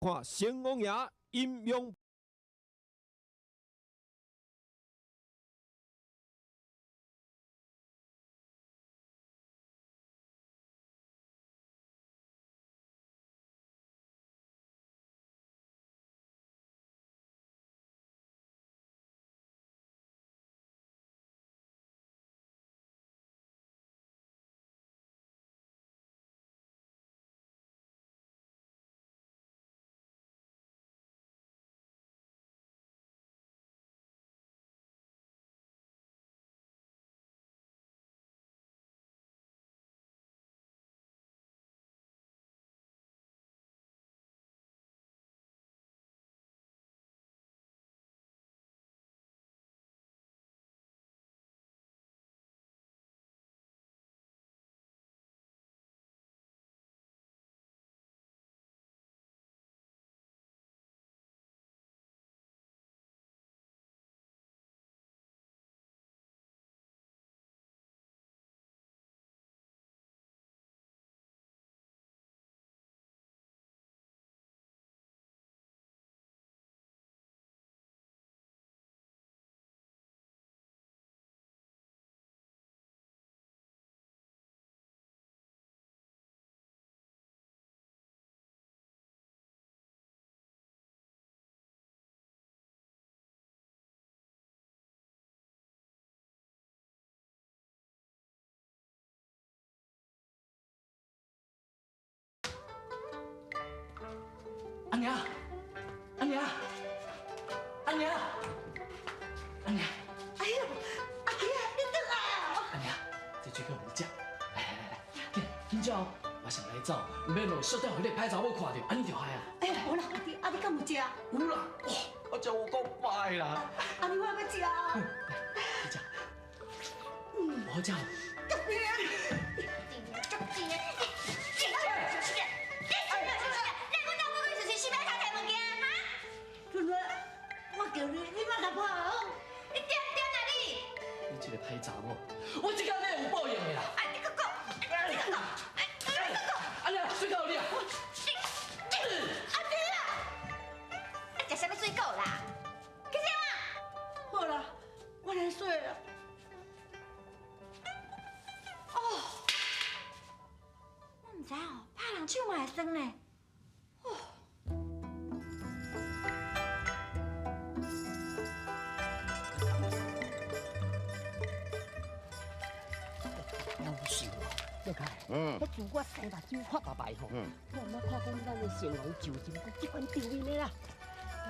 看成王爷阴阳。阿娘，阿娘，阿娘，阿娘。哎呦，阿弟啊，你转来啊！阿娘，这水果你食。来来来来，紧紧张哦，我先来走，毋免落小等予彼个歹查某看著，按呢就害啊。哎，无啦，阿弟，啊你敢有食？有啦，哇，我食有够饱的啦。啊你我欲食。来，你食。嗯，好食。足甜。足甜的，你你你阮老母就是死要头提物件，哈？春花，我叫你，你莫共看哦。你点点啊你！你这个歹查某，我这工你有报应的啦！哎，你阁讲，你阁讲，哎，你阁讲。阿娘，水果予你啊！你阿弟啊，啊，食啥物水果啦？去啥？好啦，我来洗啦。哦，我毋知哦，拍人手嘛会酸呢。哦。夭寿啊！你看，彼自我生目睭发白白吼，我毋捌看讲咱的成王就寝阁这款场面的啦。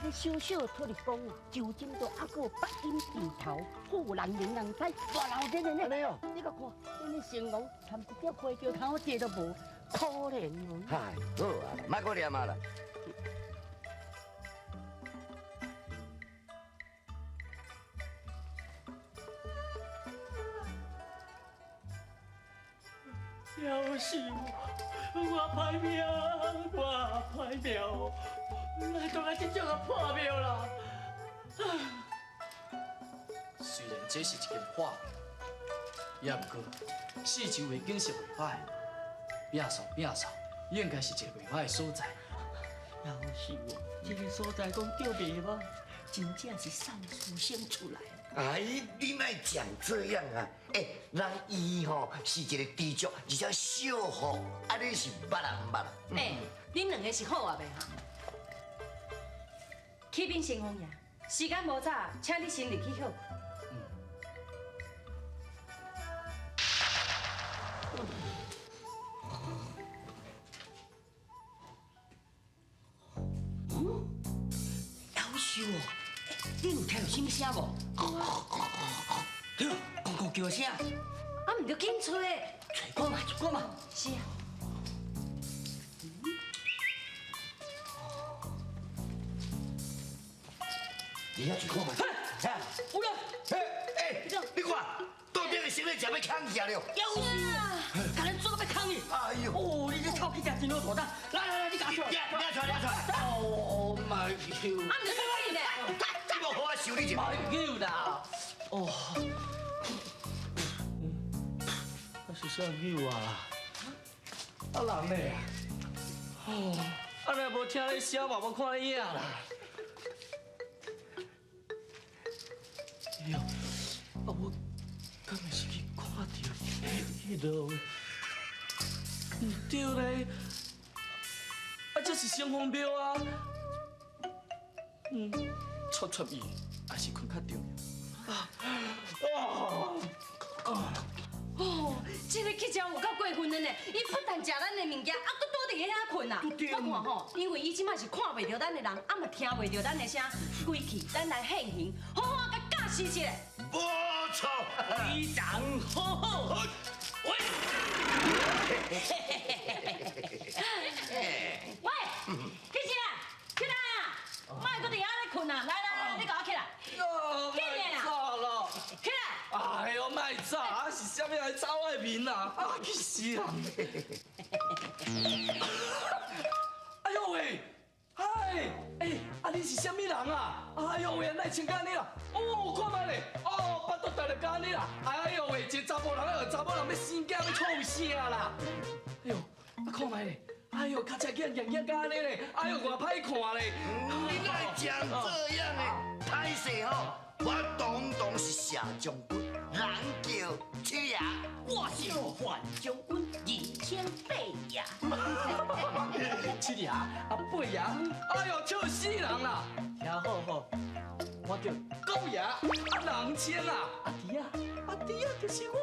彼小小土地公就寝都犹阁有八音甜头，富人人人知，大闹热的呢。你阁看，咱的成王连一只花轿通坐都无，可怜哦。嗨，好啊，莫阁念啊啦。夭寿，我歹命，我歹命，来当啊这种啊破庙啦。虽然这是一间破庙，也毋过四周的景色袂歹，摒扫摒扫，应该是一个袂歹的所在。夭寿，这个所在讲叫袂歹，真正是善事生出来。哎，你莫讲这样啊！欸，人伊吼是一个知足，而且惜福，啊，你是捌啊毋捌啊？欸，恁两个是好啊袂哈？启禀成王爷，时间无早，请你先入去歇。夭寿哦，你有听到啥物声无？对，咕咕叫声。啊，毋著紧揣。揣过嘛，揣过嘛。是啊。你遐揣看嘛？嘿，有啦。欸欸，你看，桌顶的行李食欲空起来了。夭寿，共咱做到欲空去。哎呦！哦，你这臭气食真好大胆。来来来，你共我出来。掠出来，掠出来。哦，妈哟！啊，毋著较紧咧。你无好我收你一下。救啦！哦，啊是啥救啊？啊人呢？哦，啊，若無聽你聲嘛，無看你影啦。哎呦，啊我敢會是去看著彼落？毋對咧，啊這是城隍廟啊。嗯，戳戳伊，還是睏較重要。啊啊！哦，這个乞食有夠過分的呢！伊不但食咱的物件，啊，閣倒佇遐睏啊！我看吼，因為伊這擺是看袂著咱的人，啊嘛聽袂著咱的聲，規氣咱來現形，好好共教示一下。無錯，非常好好。喂，乞食，起來啊！莫閣佇遐咧睏啊！來來來，你共我起來。起來啦！起來！哎呦，莫走，啊是啥物來走我的面啊？啊，去死人！哎呦喂，嗨，哎，啊你是啥物人啊？哎呦喂，哪會穿甲按呢啦？哦，看覓咧，哦，腹肚大著甲按呢啦。哎呦喂，一个查埔人咧，查某人欲生囝欲哭啥啦？哎呦，啊看覓咧，哎呦，尻尺囝硬硬甲按呢咧，哎呦，偌歹看咧。你哪會講這樣的？歹勢吼，我堂堂是謝將軍，人叫七爺，我是范將軍，人稱八爺。七爺啊，八爺，哎呦，笑死人啦！聽好好，我叫九爺，啊人稱啊，阿弟仔，阿弟仔就是我。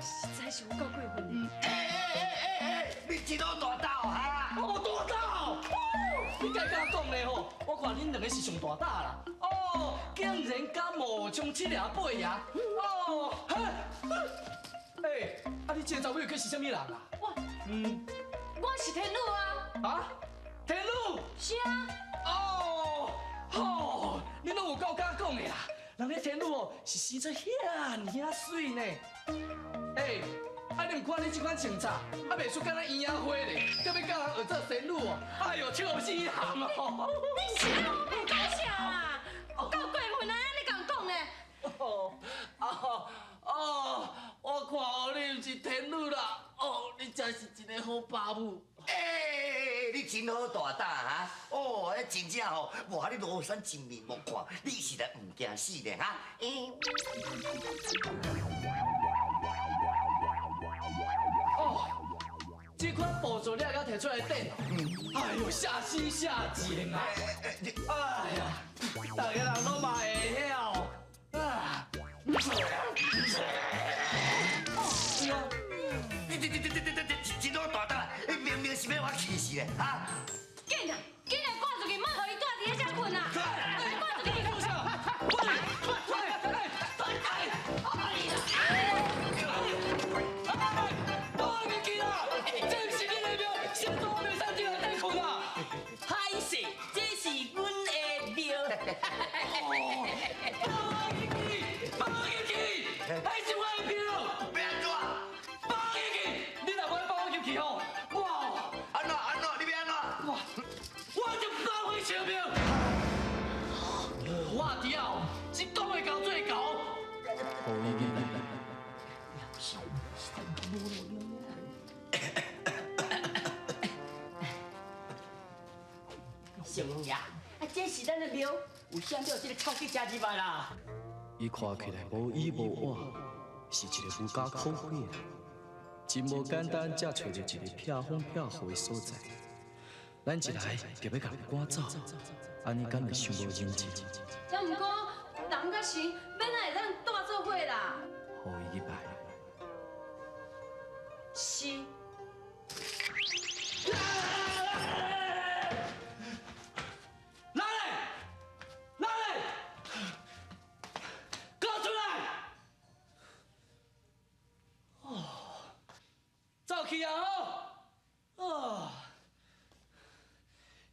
實在是有夠過分。哎哎哎哎哎，你這都大膽哈？我大膽，你該敢講咧吼？我看恁兩個是上大膽啦。哦，竟然敢冒充七爺八爺，哦，哎，啊你這個查某囡是啥物人啊？我，我是天女啊。啊？天女？是啊。哦，吼，你攏有夠敢講的啦。人彼天女哦，是生做遐爾媠呢。哎，啊你毋看你這款穿插，啊袂輸敢若鳶仔花咧，閣欲教人學做仙女哦。哎呦，笑死人哦！你是咧烏白講啥啦？夠過分啊！按呢共講咧。哦，啊哦，我看哦，你毋是天女啦，哦，你真是一个好爸母。欸，你真好大膽哈！哦，彼真正吼，無予你廬山真面目看，你實在毋驚死咧哈！欸。哦，這款步驟你也敢提出來頂？哎呦，嚇死嚇賤啊！哎呀，逐个人攏嘛會曉啊！你你你你你你真好大膽！你明明是欲我氣死咧，哈！緊啊，緊來趕出去，莫予伊蹛佇咧遮睏啊！趕出去！喂喂喂！哎！放入去啦！這毋是恁的廟，啥做我袂使進來底睏啊？歹勢，這是阮的廟。放入去！放入去！彼是我的廟。欲按怎？放入去！你若無愛放我入去吼，我按怎按怎？你欲按怎？我就放火燒廟。我佇遐是講會到做到。成王爺，啊，這是咱的廟，有啥叫這个臭乞食入來啦？伊看起來無依無倚，是一个無家可歸的人，真無簡單，才揣著一个避風避雨的所在。咱一來就欲共人趕走，按呢敢會傷無人情？啊，毋過人佮神，欲哪會當蹛做伙啦？予伊去拜。是。來來，給我出來！哦，走去啊吼！哦，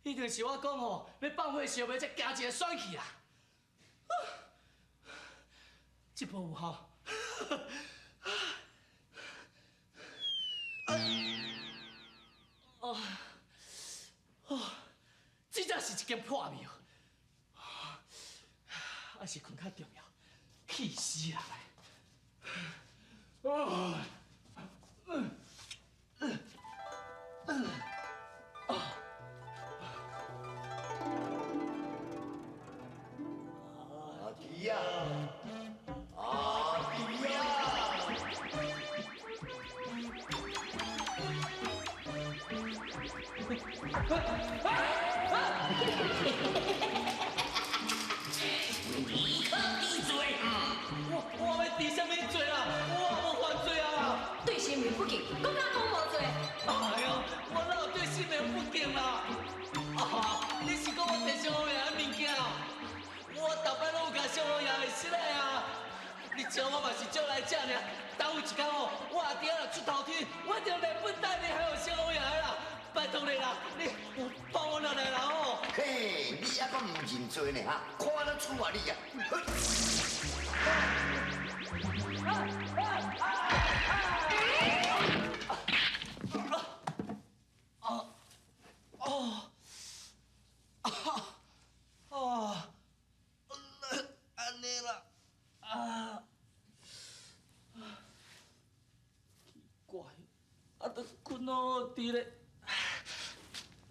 一定是我講吼，欲放火燒廟，才驚一个選去啦。這步有效。哦，哦，這才是一間破廟，還是睏較重要，氣死人嘞！哦，你可治罪！我要治啥物罪啊？我无犯罪啊！对神明不敬，阁敢讲无罪？哎呦，我哪有对神明不敬啦？啊，你是讲我提城隍爷的物件？我逐摆拢有共城隍爷的失礼啊！你招我嘛是招来食尔，等有一天哦，我阿弟仔若出头天，我一定来本带你还有城隍爷的啦！拜托你啦，你放我落来啦吼！嘿，你还阁唔认罪呢哈？看得出啊你啊！啊，按呢啦，啊，奇怪，啊，都睏好好伫咧，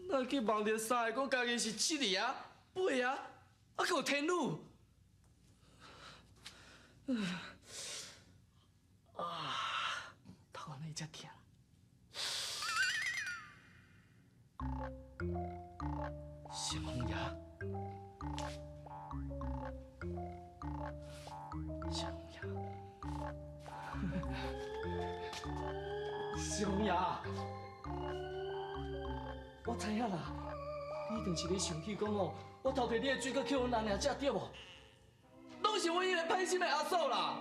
哪去梦著三个讲家己是七儿啊、八啊，啊，阁有天女，啊，头壳哪会遮疼？城隍爷。城隍爷，城隍爷，我知影啦，你一定是咧生气讲哦，我偷摕你的水果去阮阿娘食对无？拢是阮彼个歹心的阿嫂啦，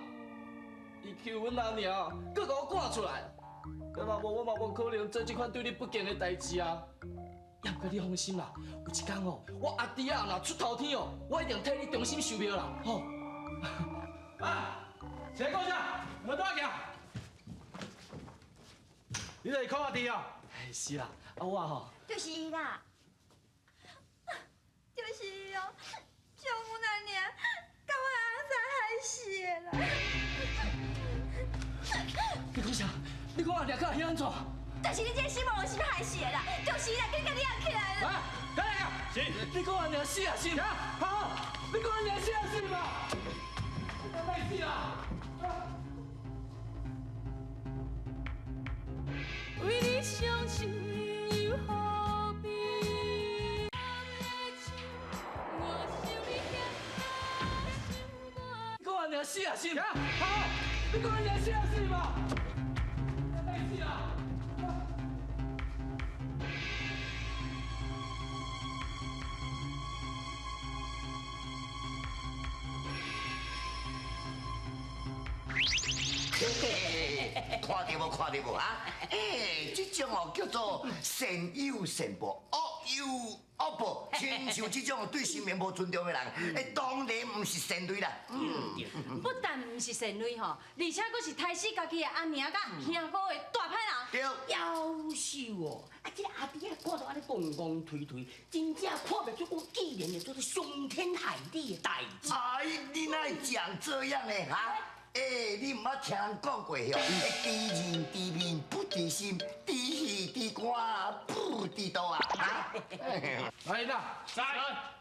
伊欺负阮阿娘，阁共我赶出来，啊嘛无我嘛无可能做这款对你不敬的代志啊。也毋过你放心啦，有一天哦，我阿弟仔若出头天哦，我一定替你重新受庙啦，吼。啊，谁讲啥？我倒行。你就是柯阿弟哦？哎，是啦，啊我吼，就是伊啦，就是伊哦，将阮阿娘共我翁婿害死的啦。你讲啥？你讲阿娘佮阿兄按怎？就是你这个死无良心害死的啦，就是伊啦，紧共你压起来啦！啊，来来来，是。你讲阿娘死啊是？好，你讲阿娘死啊是嘛？你莫死啦！为你伤心又何必？你讲阿娘死啊是？好，你讲阿娘死啊是嘛？莫死啦！嘿，看到无？看到无啊？欸，这种哦叫做善有善报，恶有恶报。亲像这种对神明无尊重的人，欸，当然毋是善类啦。不但毋是善类吼，而且阁是刣死家己的阿娘佮兄哥的大歹人。对。夭寿哦！啊，这个阿弟仔看到按呢戆戆推推，真正看袂出讲既然会做这伤天害理的代志。哎，你哪会讲这样呢？哈？欸，你毋捌听人讲过吼？知人知面不知心，知鱼知肝不知肚啊！哈！来啦，来，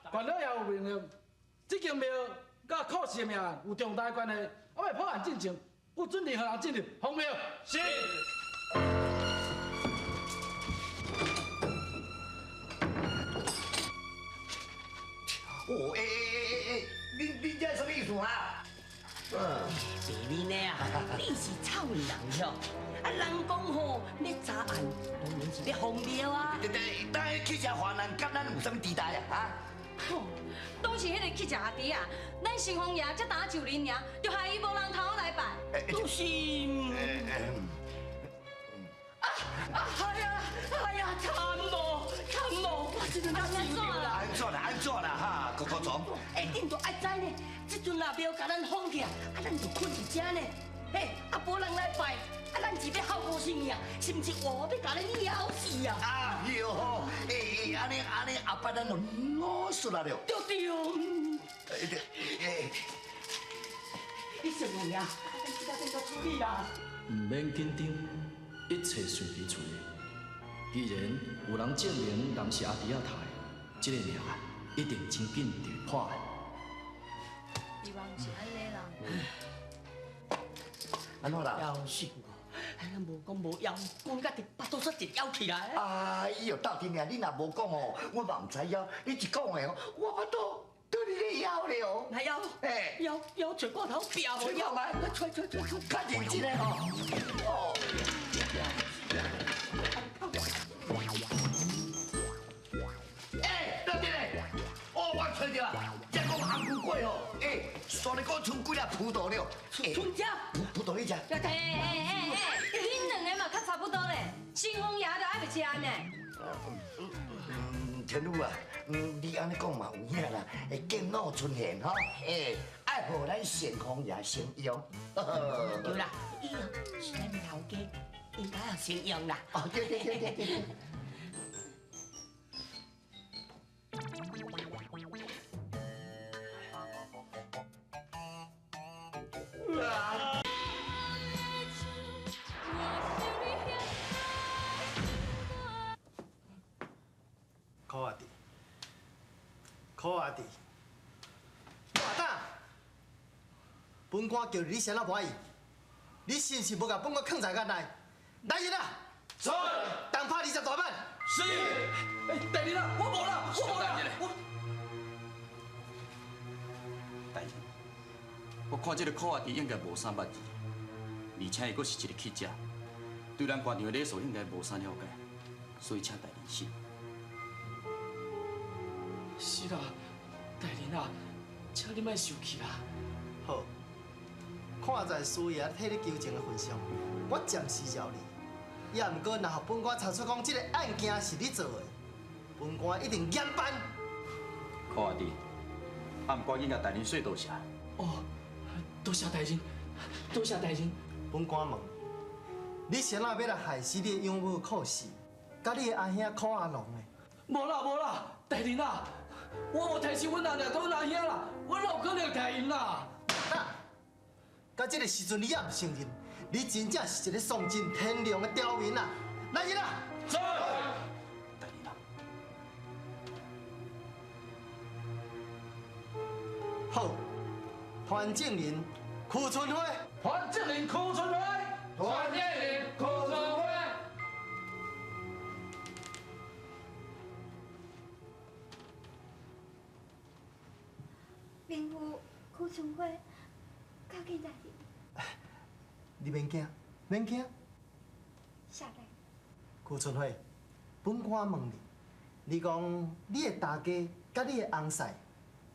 管老爷有命令，这间庙佮寇氏的命案有重大关系，我欲破案进前，不准任何人进入。封庙。是。哦，欸，恁这什么意思啊？白面的啊，你是臭人哟！啊，人讲吼，咧查案，当然是咧封庙啊。对对，但去食华南，佮咱有啥物期待啊？啊？吼，拢是彼个乞食阿弟啊！咱城隍爷才当就任尔，就害伊无人头来拜。都是。啊啊！哎呀，哎呀，惨无惨无！我这阵哪想到啦？安怎啦？安怎啦？哈，郭郭总。哎，恁都爱知呢。这阵若庙共咱封起来，啊，咱就睏伫遮呢。嘿，啊，无人来拜，啊，咱是欲孝无性命，是毋是活欲共咱枵死啊？啊哟吼，欸，按呢按呢，后摆咱就老实啦了。对对。欸，你城隍爷，咱这个怎处理啦？毋免紧张，一切顺其自然。既然有人证明人是阿弟仔杀的，这个命案一定真紧就会破案。希望是按呢啦。按怎啦？夭寿哦，無講無枵，講甲直腹肚煞一枵起來。哎呦，鬥陣啊，你若無講哦，我嘛毋知影。你一講的哦，我腹肚對你咧枵咧哦。來枵，枵枵揣罐頭拼無枵，揣揣揣揣，較認真的吼。哦。欸，鬥陣嘞，哦，我揣著啊，這講紅菇粿吼，欸，煞咧講剩幾粒葡萄了。剩啥？葡萄你食。欸欸欸欸，恁兩个嘛較差不多咧，新豐爺都還袂食呢。天女啊，你按呢講嘛有影啦，會敬老尊賢吼，欸，愛予咱善豐爺先用。對啦，伊是咱頭家，應該要先用啦。哦，對對對對對。柯阿弟，柯阿弟，大胆！本官叫你，你啥人无爱？你是毋是无共本官囥在眼內？來人啊！是。重拍20大板。是。欸，大人啊，我無啦，我無啦。我。大人，我看這個柯阿弟應該無啥捌字，而且伊閣是一個乞者，對咱官場的禮數應該無啥了解，所以請大人信。是啦，大人啊，請你莫生氣啦。好，看在師爺替你求情的份上，我暫時饒你。也毋過，若予本官查出講這個案件是你做的，本官一定嚴辦。柯阿弟，啊，毋趕緊共大人說多謝。哦，多謝大人，多謝大人。本官問，你是按怎欲來害死你的養母柯氏，佮你的阿兄柯阿龍的？無啦無啦，大人啊！我無提示阮阿娘佮阮阿兄啦，我哪有可能提𪜶啦？到這個時陣你猶毋承認，你真正是一个喪盡天良的刁民啊！來人啊！在。大人啊！好，團正林、柯春花。團正林、柯春花。團正林、柯春花。民妇柯春花，交见大人。你免惊，免惊。谢大人。柯春花，本官问你，你讲你的大家佮你的翁婿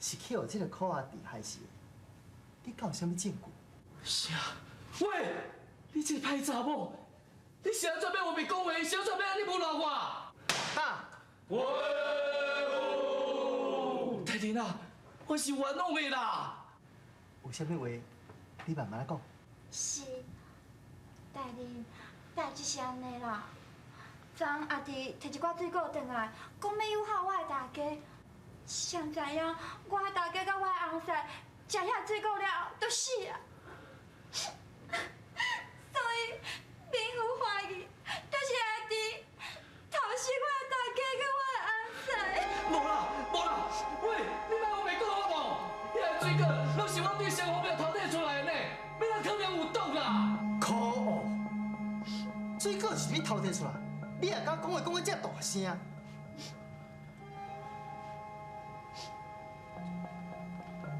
是去予这个柯阿弟害死的，你敢有啥物证据？啥？喂，你這个歹查某，你是按怎欲我袂講話？是按怎欲按呢無賴我？打！喂！大人啊，我是冤枉的啦。有啥物話，你慢慢仔講。是，大人，代誌是按呢啦。昨昏阿弟提一寡水果轉來，講欲誘惑我的大家，誰知影我的大家佮我的翁婿食遐水果了後，就死啊！所以民妇懷疑，就是阿弟偷襲我的大家佮我的翁婿。無啦無啦，喂，你莫烏白講好無？遐个水果攏是我對生活廟偷提出來的呢，欲怎可能有毒啦？可惡！水果是你偷提出來，你也敢講話講甲這大聲？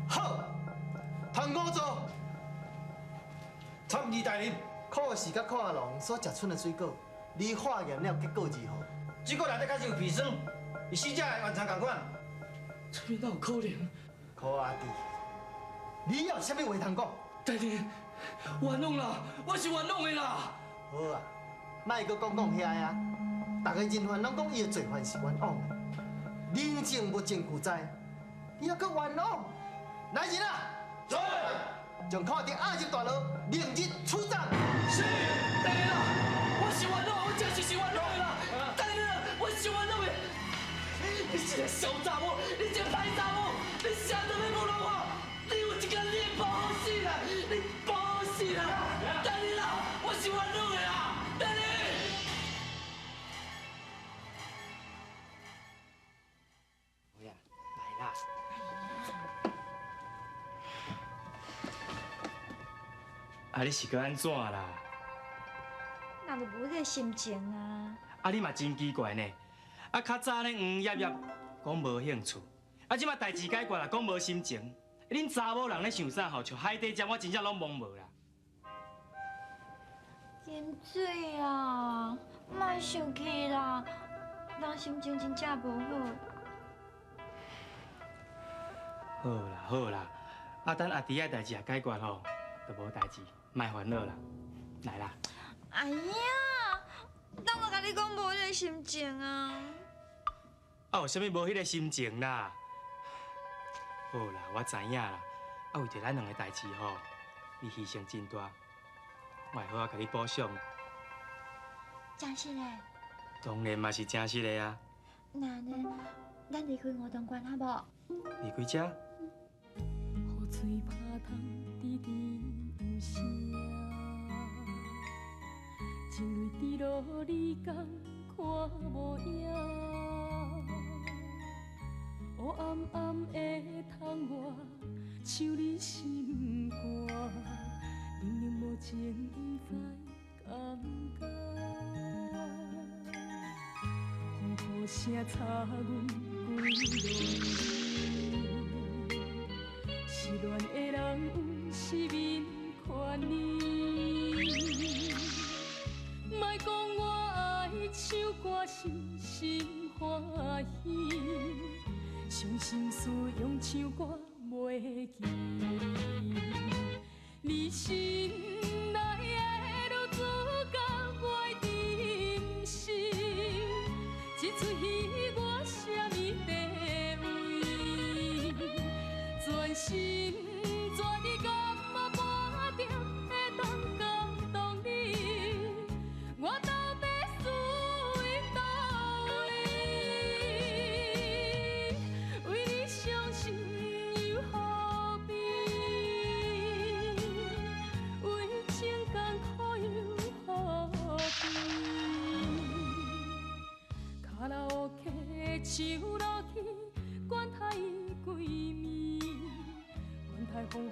好，唐五座，參議大人，柯氏佮柯阿龍所食賰的水果，你化驗了結果如何？水果內底確實有砒霜，與死者的原腸仝款。這邊哪有可能？柯阿弟，你有啥物話通講？大人，冤枉啦，我是冤枉的啦。好啊，莫閣講講遐个啊！逐个人犯攏講伊的罪犯是冤枉的，人證物證俱在，你猶閣冤枉？來人啊！在。將柯阿弟押入大牢，明日處斬。是，大人啊，我是冤枉，我真是是冤枉的啦！大人啊，我是冤枉的。你這个小查某，你這个歹查某，你啥都欲糊弄我？你有一天你會不好死啦！你不好死啦！大人啊，我是冤枉的啦！大人。来啦！啊，你是閣按怎啦？人就無彼个心情啊。啊，你嘛真奇怪呢！啊，較早咧黃曄曄講無興趣，啊，這馬代誌解決啦，講無心情。恁查某人咧想啥吼？像海底針，我真正攏摸無啦。金水啊，莫生氣啦，人心情真正無好。好啦好啦，啊等阿弟仔代誌也解決吼，就無代誌，莫煩惱啦。來啦。哎呀，當我共你講無彼个心情啊。啊，有啥物無彼个心情啦？好啦，我知影啦。啊，為著咱兩个代誌吼，你犧牲真大，我會好好共你補償。真實的？當然嘛是真實的啊。那按呢，咱離開梧桐關好無？離開遮？雨水拍窗，滴滴有聲。情淚滴落，你敢看無影？烏暗暗的窗外，像你心肝，冷冷無情，不知甘不甘。呼呼聲插阮規路，失戀的人有失眠權利。莫講我愛唱歌是心歡喜，傷心事用唱歌袂記。你心內的女主角，我的真心，這齣戲我啥物地位？全心全意感覺半點會當感動你，我到底輸佇佗位？為你傷心又何必？為情艱苦又何必？卡拉 OK 唱